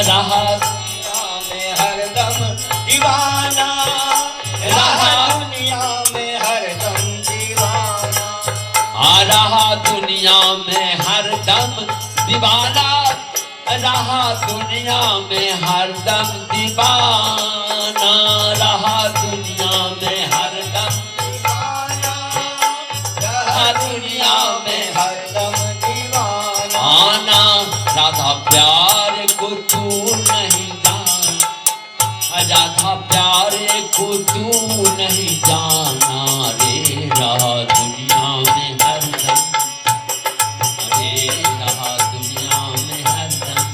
रहा दुनिया में हरदम दीवाना, रहा दुनिया में हरदम दीवाना। आ रहा दुनिया में हरदम दीवाना, रहा दुनिया में हरदम दीवाना, रहा दुनिया में हरदम दीवाना, रहा रहा दुनिया में हरदम दीवाना। आना राधा प्यार को तू नहीं जाना, राधा प्यारे को तू नहीं जाना रे, रहा दुनिया में हरदम, अरे रहा दुनिया में हरदम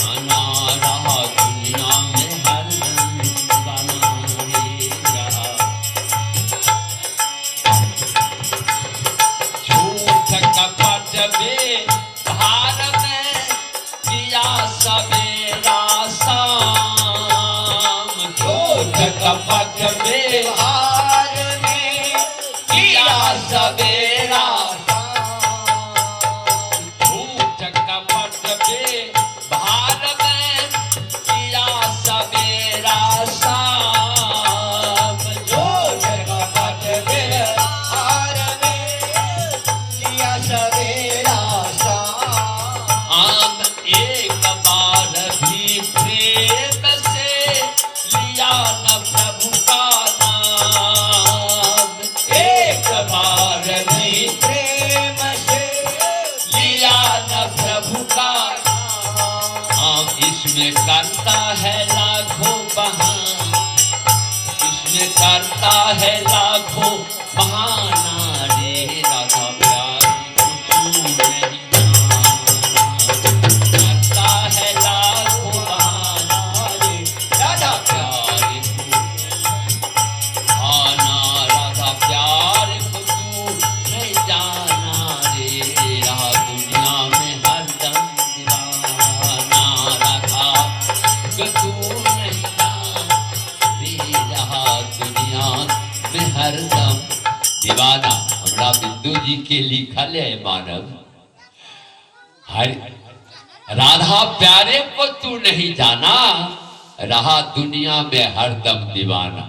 आना, रहा दुनिया में हरदम दीवाना रे रहा। झूठ कपट व्यवहार में किया सवेरा शाम, झूठ कपट व्यवहार हार में किया सवेरा, झूठ कपट व्यवहार में किया सवेरा शाम, झूठ कपट व्यवहार में किया सवेरा शाम। आम एक बार भी प्रेम से लिया न प्रभु का नाम, एक बार भी प्रेम से लिया न प्रभु का नाम। इसमें करता है लाखों बहाना, इसमें करता है लाखों बहाना रे, राधा प्यारी को तू नहीं जाना, करता है लाखों बहाना रे राधा प्यारे को आना, राधा प्यार को तू नहीं जाना रे, रहा दुनिया में हरदम दीवाना, राधा को तू नहीं जाना रे, रहा दुनिया में हरदम दीवाना। हमरा बिंदु जी के लिखल है मानव हरि, राधा प्यारे को तू नहीं जाना, रहा दुनिया में हरदम दीवाना।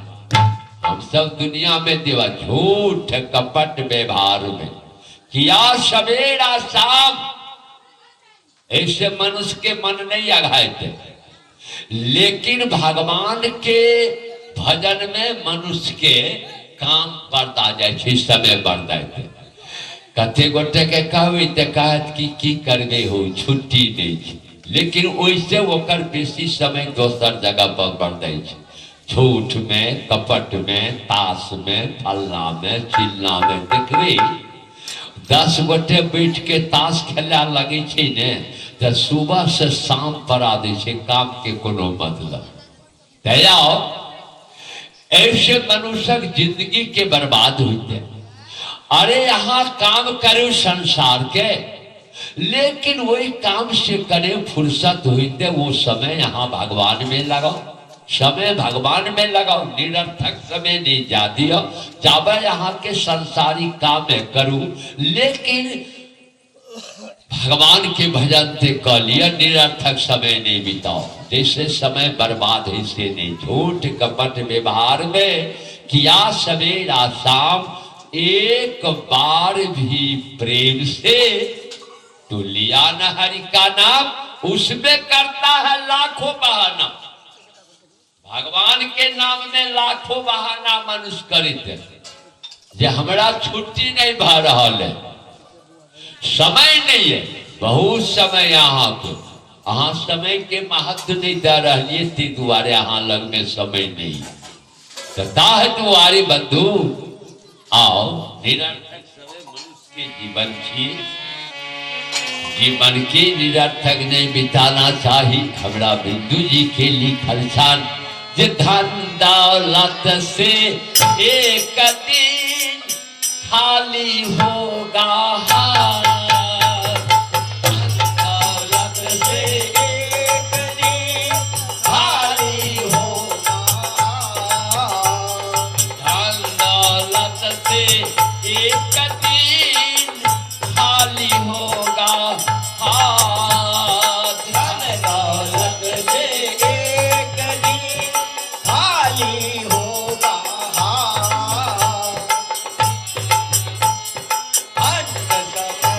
हम सब दुनिया में दीवा, झूठ कपट व्यवहार में किया सवेरा शाम, ऐसे मनुष्य के मन नहीं अघाए थे, लेकिन भगवान के भजन में मनुष्य के काम बढ़ता जाए छै, समय बढ़ता थे। कते गोटे के कहबै तऽ कहत कि की करबै हो, छुट्टी नहि छै, लेकिन ओहिसे ओकर बेसी समय दोसर जगह पर बढ़ै छै, झूठ में, कपट में, ताश में, फल्ला में, चिल्ला में। देखबै 10 गोटे बैठ के ताश खेला लगै छै ने, तऽ सुबह से शाम पड़ा दै छै, काम के कोनो मतलब। तैयार ऐसे मनुष्यक जिंदगी के बर्बाद होते। अरे यहाँ काम करू संसार के, लेकिन वही काम से करे फुर्सत होते वो समय यहाँ भगवान में लगाओ, समय भगवान में लगाओ, निरर्थक समय नहीं जा दियो। जाबे यहाँ के संसारिक काम में करू, लेकिन भगवान के भजन से कह लिया, निरर्थक समय नहीं बिताओ, जैसे समय बर्बाद है से नहीं। झूठ कपट व्यवहार में किया सवेरा शाम, एक बार भी प्रेम से तो लिया न हरि का नाम, उसमें करता है लाखों बहाना। भगवान के नाम में लाखों बहाना मनुष्य करते जे हमरा छुट्टी नहीं भा रहा है, समय नहीं है, बहुत समय अहाँ के, अहाँ समय के महत्व नहीं दे रहिए, ताहि दुआरे अहाँ लग में समय नहीं है। तऽ ताह दुआरे बंधु आओ, निरर्थक समय मनुष्य के जीवन छी, जीवन के निरर्थक नहीं बिताना चाही। हमरा बिंदु जी के लिखल छान जे धन दौलत से एक दिन खाली होगा हाथ, धन दौलत से एक दिन खाली होगा, धन दौलत से एक दिन खाली होगा हाथ, धन दौलत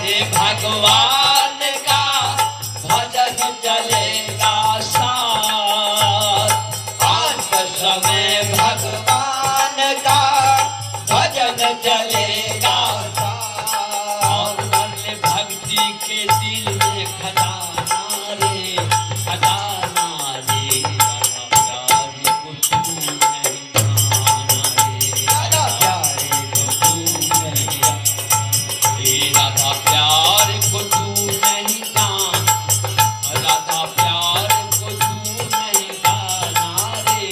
समय भगवान का भजन चलेगा साथ। अंत समय भगवान का भजन चलेगा साथ। और भरले भक्ति के दिल में खजाना रे, खजाना रे, राधा प्यारे को तू नहीं जाना रे, राधा प्यारे को तू नहीं जाना रे, राधा प्यार को तू नहीं जान, राधा प्यार को तू नहीं जाना रे,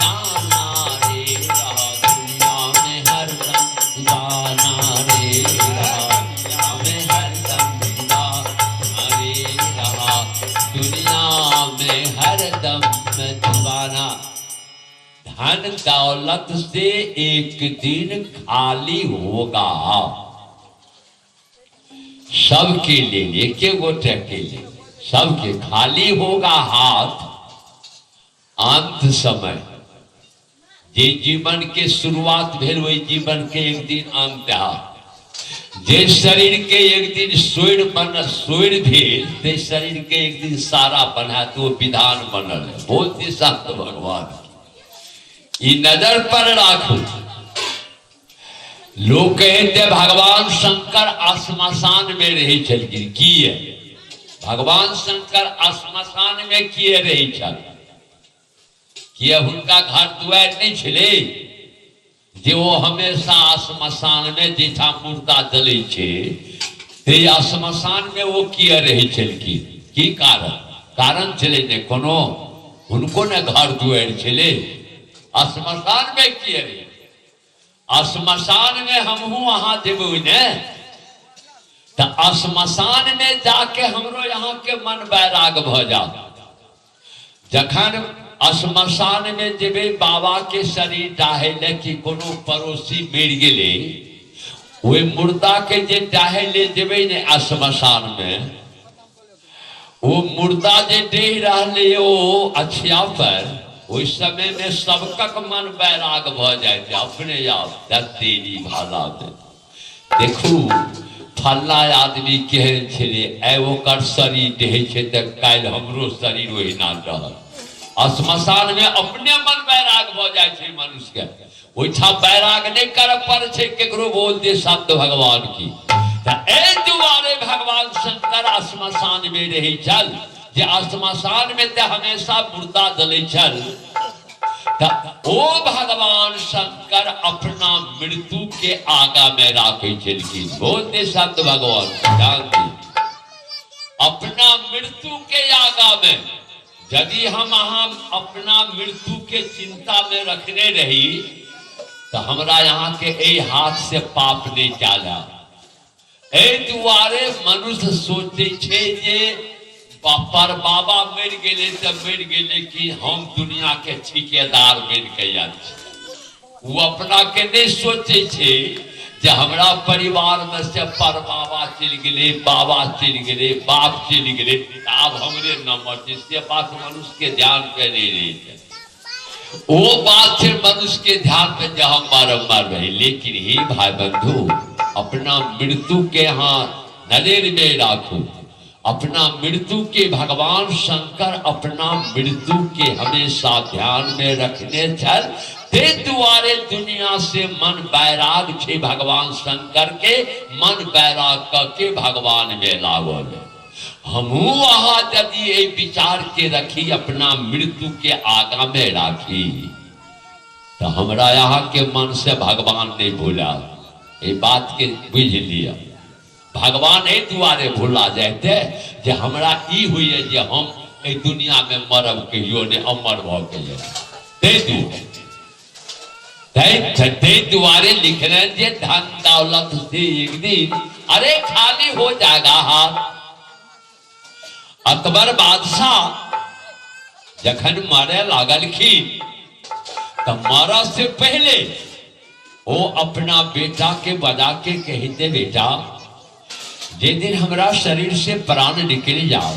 जाना रे, रहा दुनिया में हरदम दीवाना रे, रहा दुनिया में हरदम दीवाना रे, रहा दुनिया में हरदम दीवाना। धन दौलत से एक दिन खाली होगा सबके लिए, एक गोटे के लिए, सबके खाली होगा हाथ अंत समय। जे जीवन के शुरुआत भेल वही जीवन के एक दिन अंत है। जे शरीर के एक दिन सोर बन सोर भेल ते शरीर के एक दिन सारा बना तो विधान बनल है। बहुत ही संत भगवान ई नजर पर राखू। लोग कहते भगवान शंकर श्मशान में रहे छलखिन, किए भगवान शंकर श्मशान में किए रहे छल? किए हुनका घर दुआरि नहीं छलै जे ओ हमेशा श्मशान में जैठाम मुर्दा जलै छै ते श्मशान में ओ किए रहै छलखिन? की कारण? कारण छलै ने कोनो, हुनको ने घर दुआरि छलै, श्मशान में किए रहै? श्मशान में हमहूँ अहाँ जेबै ने तऽ श्मशान में जाके हमरो यहाँ के मन वैराग भऽ जात। जखन श्मशान में जेबै बाबा के शरीर डाहे ले कि कोनो पड़ोसी मरि गेलै, ओहि मुर्दा के जे डाहे ले जेबै ने श्मशान में, ओ मुर्दा जे डहि रहलै ओ अछिया पर, ओहि समय में सबकक मन वैराग भऽ जाइत अपने आप। तेरी भाला में देखू फल्ला आदमी केहन छलै, आइ ओकर शरीर डहै छै तऽ काल्हि हमरो शरीर ओहिना रहत। श्मशान में अपने मन वैराग भऽ जाइ छै मनुष्यके, ओहिठाम वैराग नहि करऽ पड़ै छै केकरो। बोल दे संत भगवान की। तऽ एहि दुआरे भगवान शंकर श्मशान में रहै छल जे श्मशान में तऽ हमेशा मुर्दा जलै छल, तऽ ओ भगवान शंकर अपना मृत्यु के आगा में राखै छलखिन। बोल दे संत भगवान, ध्यान दे, अपना मृत्यु के आगा में यदि हम अहाँ अपना मृत्यु के चिंता में रखने रही तऽ हमरा यहाँ के एहि हाथ से पाप नहीं कयल। एहि दुआरे मनुष्य सोचै छै जे पर बाबा मरि गेलै तऽ मरि गेलै, कि हम दुनिया के ठिकेदार बनि के आयल छी। ओ अपना के नहि सोचै छै जे हमरा परिवार में से पर बाबा चलि गेलै, बाबा चलि गेलै, बाप चलि गेलै, आब हमरे नंबर छै। से बात मनुष्य के ध्यान पे नहि रहै छै। ओ बात छै मनुष्य के ध्यान पे जे हम मरब मरबै, लेकिन हे भाई बंधु, अपना मृत्यु के यहाँ नजर में राखू अपना मृत्यु के। भगवान शंकर अपना मृत्यु के हमेशा ध्यान में रखने छल, ते दुआरे दुनिया से मन वैराग छै भगवान शंकर के, मन वैराग क के भगवान में लागल। हमहूँ अहाँ यदि एहि विचार के रखी, अपना मृत्यु के आगा में राखी, तऽ हमरा यहाँ के मन से भगवान नहीं भूला। एहि बात के बुझि लिअ, भगवान एहि दुआरे भुला जाइते जे हमरा ई होइए जे हम एहि दुनिया में मरब कहियो नहि, अमर भऽ के जायब। ताहि दुआरे लिखलनि जे धन दौलत से एक दिन अरे खाली हो जाएगा हाथ। अकबर बादशाह जखन मरे लागलखिन तऽ मरऽ से पहले ओ अपना बेटा के बजा के कहते, बेटा, जे दिन हमरा शरीर से प्राण निकल जाओ,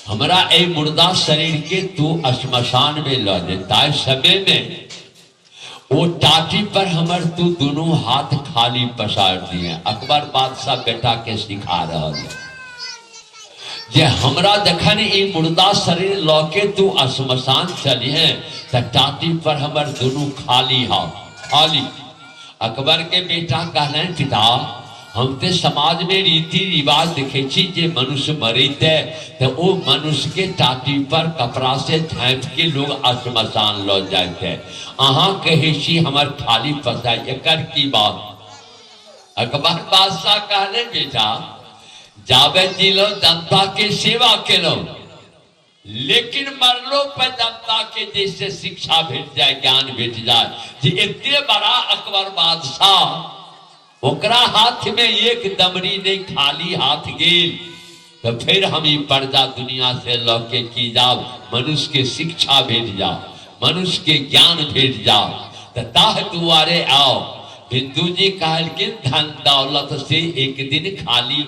हमरा एहि मुर्दा शरीर के तू श्मशान में ल जे। ताहि समय में ओ टाटी पर हमर तू दुनू हाथ खाली पसार दिए। अकबर बादशाह बेटा के सिखा रहल है जे हमरा जखन ई मुर्दा शरीर लऽ के तू श्मशान चलिहे तऽ टाटी पर हमर दुनू खाली हाथ खाली। अकबर के बेटा कहलनि, पिता, हम ते समाज में रीति रिवाज देखे छी जे मनुष्य मरैते तऽ ओ मनुष्य के टाटी पर कपड़ा से झाँपि के लोग श्मशान लऽ जाइते, अहाँ कहै छी हमर खाली पसाय, एकर की बात? अकबर बादशाह कहले, बेटा, जाबे जिलो जनता के सेवा केलहुँ, लेकिन मरलो पर जनता के जैसे शिक्षा भेट जाए, ज्ञान भेट जाए जे एते बड़ा अकबर बादशाह ओकरा हाथ में एक दमड़ी नहीं खाली हाथ गेल, तो फिर हम ई पर्दा दुनिया से ल के की जाओ, मनुष्य के शिक्षा भेट जाओ, मनुष्य के ज्ञान भेट जाओ। तो ताह दुआरे आओ। बिंदु जी कहलखिन, धन दौलत से एक दिन खाली